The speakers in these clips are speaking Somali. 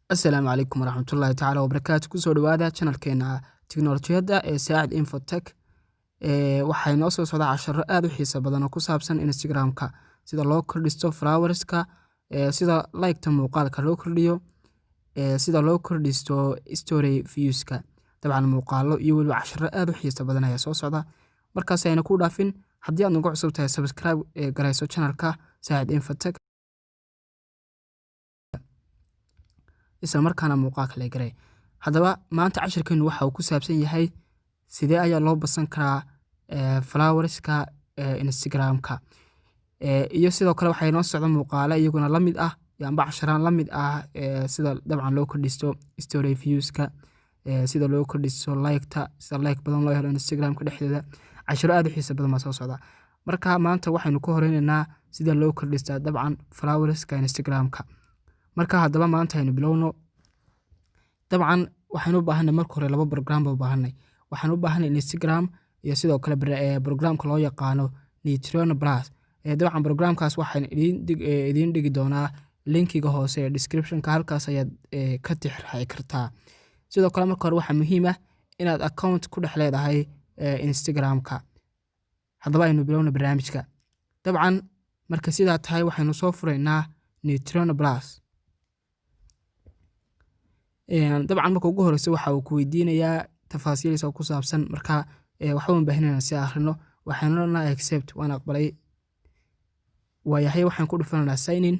Asalaamu calaykum waraxmatullaahi tacaala wabarakaatu. Kusoo dhawaada channelkeena tiknolojiyadda ee Saacid Infotech. Waxaa inoo soo socda casharo aad u xiiso badan oo ku saabsan Instagram-ka, sida loo kordhisto followerska, sida like-ta muuqaalka loo kordhiyo, sida loo kordhisto story views-ka. Dabcan muuqaalo iyo weliba casharo aad u xiiso badan ayaa soo socda. Markaas ayna ku dhaafin, haddii aad nagu cusub tahay, subscribe garayso channelka Saacid Infotech, isla markaana muuqaalka la garay. Haddaba maanta cashirkeenu waxa uu ku saabsan yahay sidee ayaa loo badsan karaa followerska Instagram-ka. Iyo sidoo kale waxaa inoo socda muuqaalo iyaguna la mid ah amba casharaan la mid ah, sida dabcan loo kordhisto story views-ka, sida loo kordhisto like-ta, sida like badan loo helo Instagram-ka dhexdeeda. Casharo aad u xiiso badan baa soo socda. Marka maanta waxaynu ku horeynaynaa sida loo kordhistaa dabcan followerska Instagram-ka. Marka haddaba maanta aynu bilowno. Dabcan waxaynu u baahanay marka hore laba program baa u baahanay. Waxaan u baahanay Instagram iyo sidoo kale programka loo yaqaano Neutron Plus. Dabcan programkaas waxaan idiin dhigi doonaa linkiga hoose ee description-ka, halkaas ayaad ka tixraaci kartaa. Sidoo kale marka hore waxaa muhiim ah inaad account ku dhex leedahay Instagram-ka. Haddaba aynu bilowno barnaamijka. Dabcan marka sidaa tahay, waxaynu soo furaynaa Neutron Plus. Dabcan marka ugu horeysa waxa uu ku weydiinayaa tafaasiil oo ku saabsan, marka waxba uma baahnina inaan si akhrino. Waxaynu leenahay accept, waan aqbalay. Waayahay, waxaan ku dhufanaynaa sign in.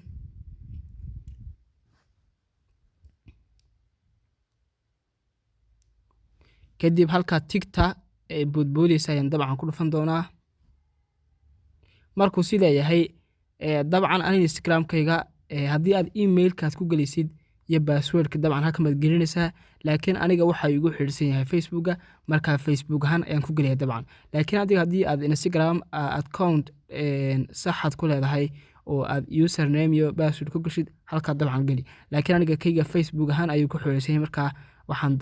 Kadib halkaa tigta ee boodboodeysa ayaan dabcan ku dhufan doonaa. Markuu sidaa yahay, dabcan aniga Instagram-kayga, haddii aad emailkaad ku gelisid iyo passwordka, dabcan halkan baad gelinaysaa, laakiin aniga waxa igu xidhiidhsan yahay Facebooka, markaa Facebook ahaan ayaan ku gelaya dabcan. Laakiin adiga haddii aad Instagram account saxaad ku leedahay oo aad username iyo password ku gashid, halkaa dabcan geli. Laakiin aniga kayga Facebook ahaan ayuu ku xidhiidhsan yahay, markaa waxaan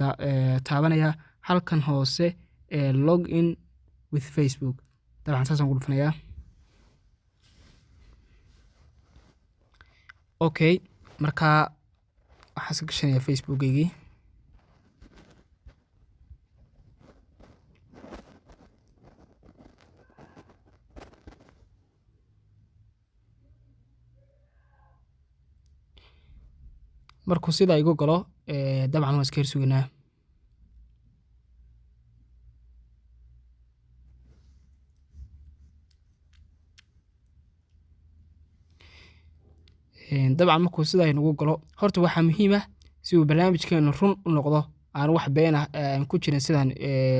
taabanayaa halkan hoose ee log in with Facebook. Dabcan saasaan ku dhufanayaa. Okay, markaa waxaan iska gashanayaa Facebookaygii. Markuu sidaa igu galo, dabcan waan iska hor suganaa. Dabcan markuu sidaa inagu galo, horta waxaa muhiim ah si uu barnaamijkeenu run u noqdo, aan wax been ah aan ku jirin, sidaan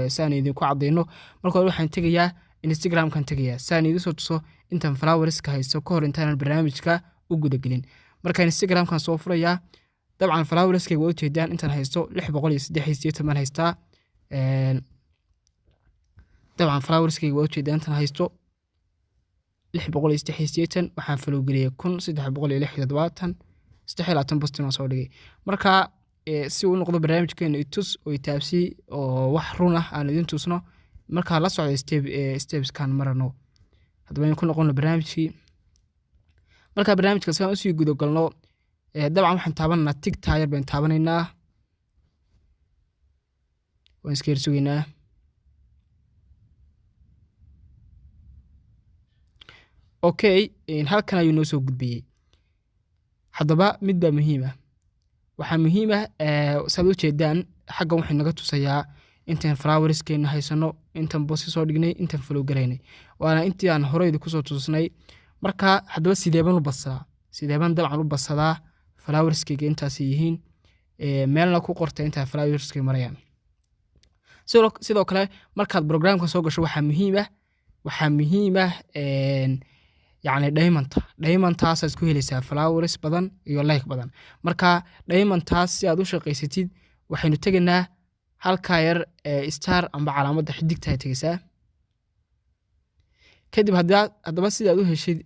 saan idinku caddeyno. Marka hore waxaan tegayaa Instagram-kan tegayaa, saan idin soo tuso intaan followerska haysto ka hor intaanan barnaamijka u guda gelin. Marka Instagram-kan soo furayaa, dabcan followerskayga waa ujeedaan intaan haysto, 683 baan haystaa. Dabcan followerskayga waa ujeedaan intaan haysto, 683. Waxaan follow geliyay 1376, 23 postin waan soo dhigay. Marka si uu u noqdo barnaamijkeenu itus oo itaabsi oo wax run ah aan idin tusno, markaa la socda stepskan marano. Haddaba aynu ku noqono barnaamijkii. Marka barnaamijka si aan usii guda galno, dabcan waxaan taabanaynaa tick tire baan taabanaynaa, waan iska yar sugaynaa. Okay, halkan ayuu noo soo gudbiyey. Haddaba mid baa muhiim ah. Waxaa muhiim ah, saad u jeedaan xaggan waxay naga tusayaa intaan followerskeena haysano, intaan post soo dhignay, intaan follow garaynay, waana intii aan horeyda kusoo tusnay. Marka haddaba sideeban u badsadaa, sideeban dabcan u badsadaa followerskeyga intaasay yihiin, meelna ku qorta intaa followerskeyga marayaan. Sidoo kale markaad programka soo gasho, waxaa muhiim ah yacni diamondta, diamondtaasaad ku helaysaa followers badan iyo like badan. Marka diamondtaas si aad u shaqaysatid, waxaynu tegaynaa halkaa yar ee star amba calaamadda xidigta ay tegaysaa. Kadib haddaba sidaad u heshid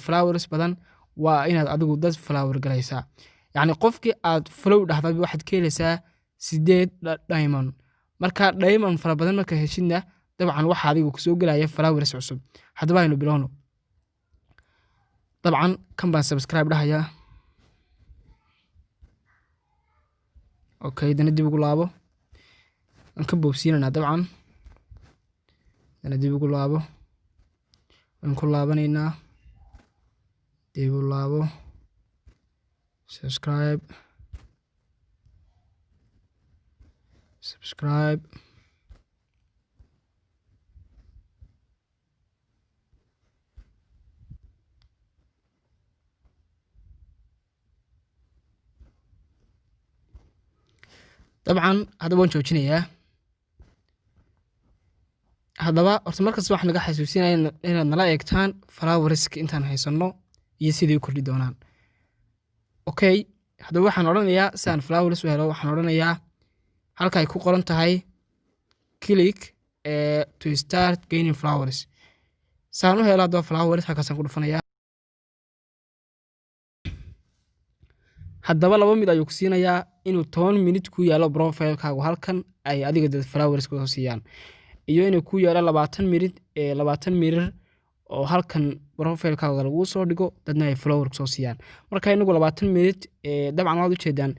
followers badan, waa inaad adigu dad follower galaysaa. Yacni qofkii aad follow dhahday waxaad ka helaysaa 8 diamond. Marka diamond fara badan marka heshidna, dabcan waxa adiga kusoo gelaya followers cusub. Haddaba aynu bilowno. Dabcan kan baan subscribe dhahayaa. Okay, dana dib ugu laabo. Waan ka boobsiinanaa dabcan. Dana dib ugu laabo. Waan ku laabanaynaa. Dib u laabo. Subscribe. Subscribe. Dabcan hadda waan joojinayaa. Haddaba horta markasta waxaan naga xasuusinaya inaad nala eegtaan followerska intaan haysano iyo sidai u kordhi doonaan. Okay, haddaba waxaan odhanayaa si aan followers u helo, waxaan odhanayaa halka ay ku qoran tahay "click to start gaining followers". Saan u helo haddaba followers, halkaasaan ku dhufanayaa. Haddaba laba mid ayuu ku siinayaa: inuu 10 minute ku yaalo profilekaagu halkan ay adiga dad followers kusoo siiyaan, iyo inuu ku yaalo 20 minute, 20 mirir oo halkan profilekaaga lagu soo dhigo, dadna ay follower kusoo siiyaan. Marka inagu 20 minute, dabcan waad ujeedaan,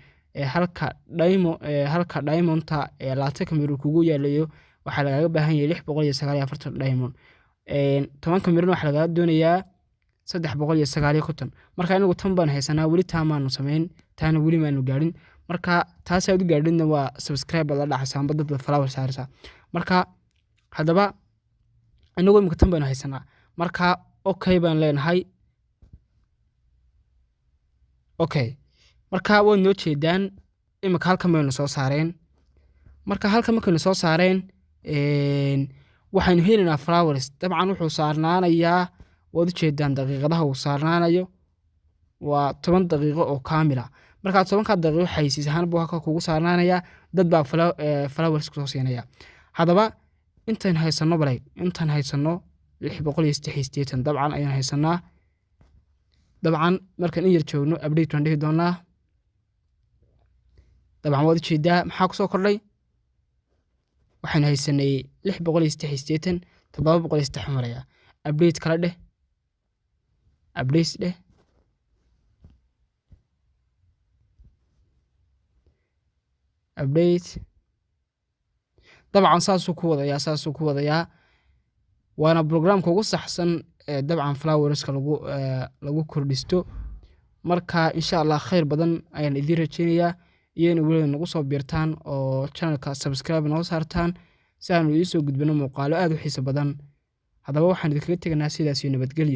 halka diamond, halka diamondta 20-ka mirir kugu yaalayo waxaa lagaaga baahan yahay 649 diamond. 10-ka mirirna waxaa lagaaga doonayaa 359. Marka inagu tan baan haysanaa, weli taa maanu samayn, taana weli maanu gaadhin. Marka taas aad u gaadhidna waa subscribe baad la dhacaysaa amba dad baad follower saaraysaa. Marka haddaba inagu imika tan baynu haysanaa. Marka okay baan leenahay. Okay, marka waad noo jeedaan, imika halkan baynu soo saareen. Marka halkan markaynu soo saareen, waxaynu helaynaa followers. Dabcan wuxuu saarnaanayaa, waad ujeedaan, daqiiqadaha uu saarnaanayo waa 10 daqiiqo oo kaamila. Markaa 10-kaa daqiiqo xaysiis ahaan buu halka kugu saarnaanayaa, dad baa followers kusoo siinaya. Haddaba intaan haysano balay, intaan haysano 683 dabcan ayaan haysanaa. Dabcan markaan in yar joogno update baan dhihi doonaa. Dabcan waad ujeedaa maxaa kusoo kordhay. Waxaan haysanay 683, 703 maraya. Update kala dheh, update dheh. Update. Dabcan saasuu ku wadayaa, saasuu ku wadayaa. Waana programka ugu saxsan ee dabcan followerska lagu kordhisto. Marka insha Allah khayr badan ayaan idiin rajeynayaa, iyo in weliba nagu soo biirtaan oo channelka subscribe noo saartaan si aanu idiin soo gudbino muuqaalo aad u xiiso badan. Haddaba waxaan idinkaga teganaa sidaas iyo nabadgelyo.